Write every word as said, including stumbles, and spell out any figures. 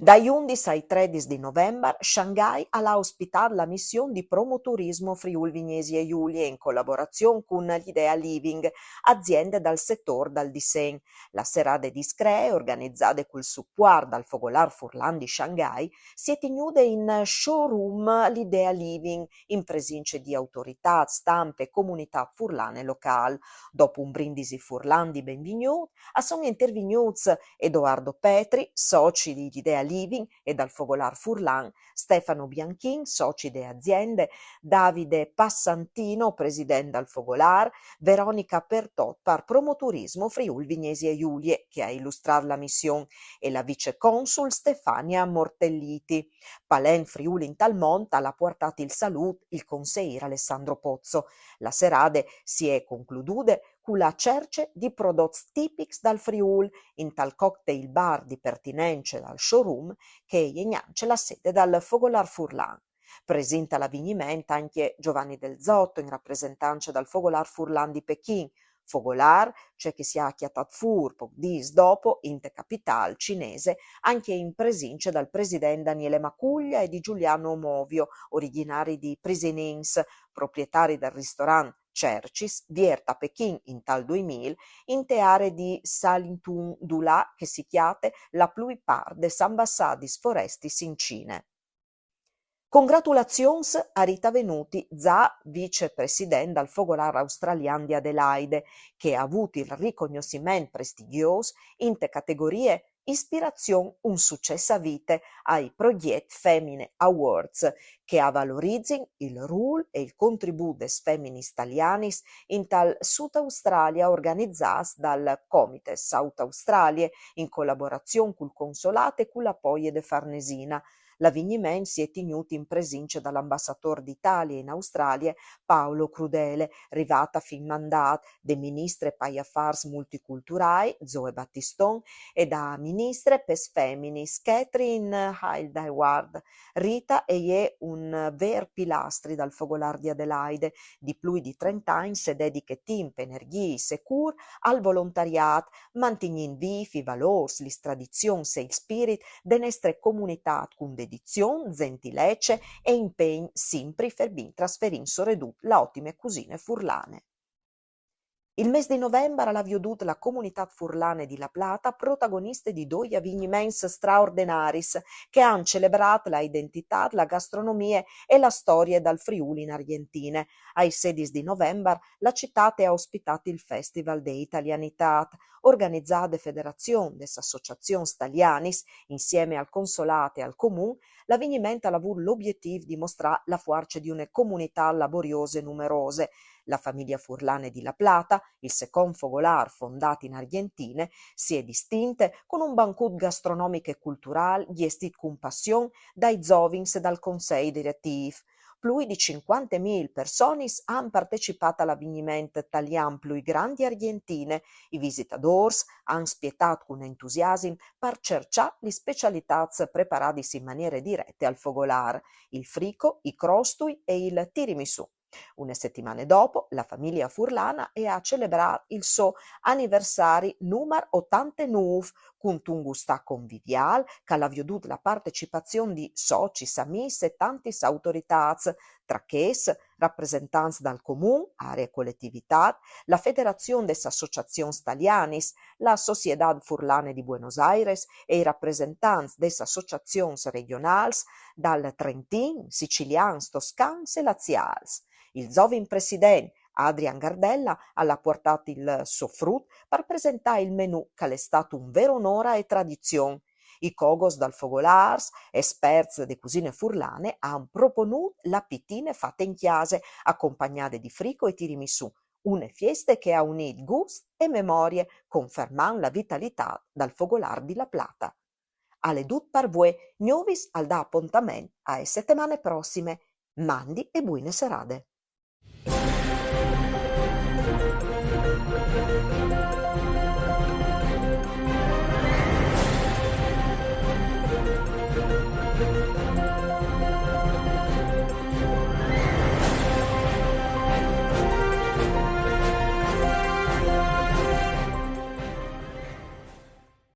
Dai undis ai tredis di novembar, Shanghai al à ospitât la mission di Promoturismo Friûl Vignesie Julie in colaborazion cun l'Idea Living, aziende dal setôr dal dissegn. La serade di scree, organizade cul supuart dal Fogolâr Furlan di Shanghai, si è tignude in showroom l'Idea Living, in presince di autoritât, stampe e comunitât furlane locâl. Dopo un brindisi furlan di benvignût, a son intervignûts Edoardo Petri, soci di l'Idea Living e dal Fogolâr Furlan, Stefano Bianchin, soci de aziende, Davide Passantino, president dal Fogolâr, Veronica Pertot, par Promoturismo Friûl Vignesie Julie, che à ilustrât la mission, e la viceconsul Stefania Mortelliti. Palent Friûl intal mont al à puartât il salût il conseîr Alessandro Pozzo. La serade si è concludude cu la cerce di prodots tipics dal Friûl, intal cocktail bar di pertinence dal showroom, che e je gnance la sede dal Fogolâr Furlan. Presint al avigniment ancje Giovanni Del Zotto, in rapresentance dal Fogolâr Furlan di Pechin. Fogolâr, ce che si à cjatât fûr, pôc dîs dopo, inte capitâl cinese, ancje in presince dal president Daniele Macuglia e di Giuliano Movio, origjinari di Prisinins, proprietari dal ristorant Cercis, viert a Pechin intal doi mil, inte aree di Salintun, dulà che si cjate la plui part des ambassadis forestis in Cine. Congratulazions a Rita Venuti, za vicepresident dal Fogolâr australian di Adelaide, che à vût il ricognossiment prestigjôs inte categorie Ispirazion, un sucès a vite ai Progject Femine Awards, che a valorizin il rûl e il contribût des feminis talianis intal Sud Australia, organizâts dal Comite South Australie in colaborazion cul Consolât e cu l'apoi de Farnesina. L'avigniment si è tignût in presince dal ambassadôr di Italie in Australie, Paolo Crudele, rivât a fin mandât, de ministre pai afârs multiculturais, Zoe Battiston, e da ministre pes feminis, Catherine Aylward. Rita e je un vêr pilastri dal Fogolâr di Adelaide. Di plui di trente agns e dediche timp, energiis e cûr al volontariât, mantignint vîfs i valôrs, lis tradizions e il spirit de nestre comunitât, cun dedizion, gentilece e impegn, simpri ferbint trasferint soredut la otime cusine furlane. Il mês di novembar al à viodût la comunitât furlane di La Plata protagoniste di doi avigniments straordenaris che a àn celebrât la identitât, la gastronomie e la storie dal Friûl in Argjentine. Ai sedis di novembar la citât e à ospitât il Festival de Italianitât, organizât de Federazion des Associazions Talianis, insiemi al Consolât e al Comun. L'avigniment al à vût l'obietîf di mostrâ la fuarce di une comunitât laboriose e numerose. La famiglie furlane di La Plata, il secont fogolâr fondât in Argjentine, si è distinte cun un bancut gastronomic e culturâl gjestît cun passion dai zovins e dal consei diretîf. Plui di cincuante mil personis a àn partecipât al avigniment talian plui grant di Argjentine. I visitadôrs a àn spietât cun entusiasim par cerçâ lis specialitâts preparadis in maniere direte al fogolâr: il frico, i crostui e il tiramisù. Une setimane dopo, la famiglie furlane e à celebrât il so aniversari numar otantenûf, cuntun gustâ conviviâl che al à viodût la partecipazion di socis, amîs e tantis autoritâts, tra chês rapresentants dal Comun, aree e coletivitât, la Federazion des Associazions Talianis, la Sociedad Furlane di Buenos Aires e i rapresentants des associazions regjonâls dal Trentin, sicilians, toscans e laziâls. Il zovin president Adrian Gardella al à puartât il so frut par presentâ il menù, che al è stât un vêr onôr e tradizion. I cogos dal Fogolârs, esperts de cusine furlane, a àn proponût la pitine fate in cjase, acompagnade di frico e tiramisù, une fieste che e à unît gust e memorie, confermant la vitalitât dal Fogolâr di La Plata. Al è dut par vuê, Gnovis al dà apontament ae setemane prossime. Mandi e buine serade.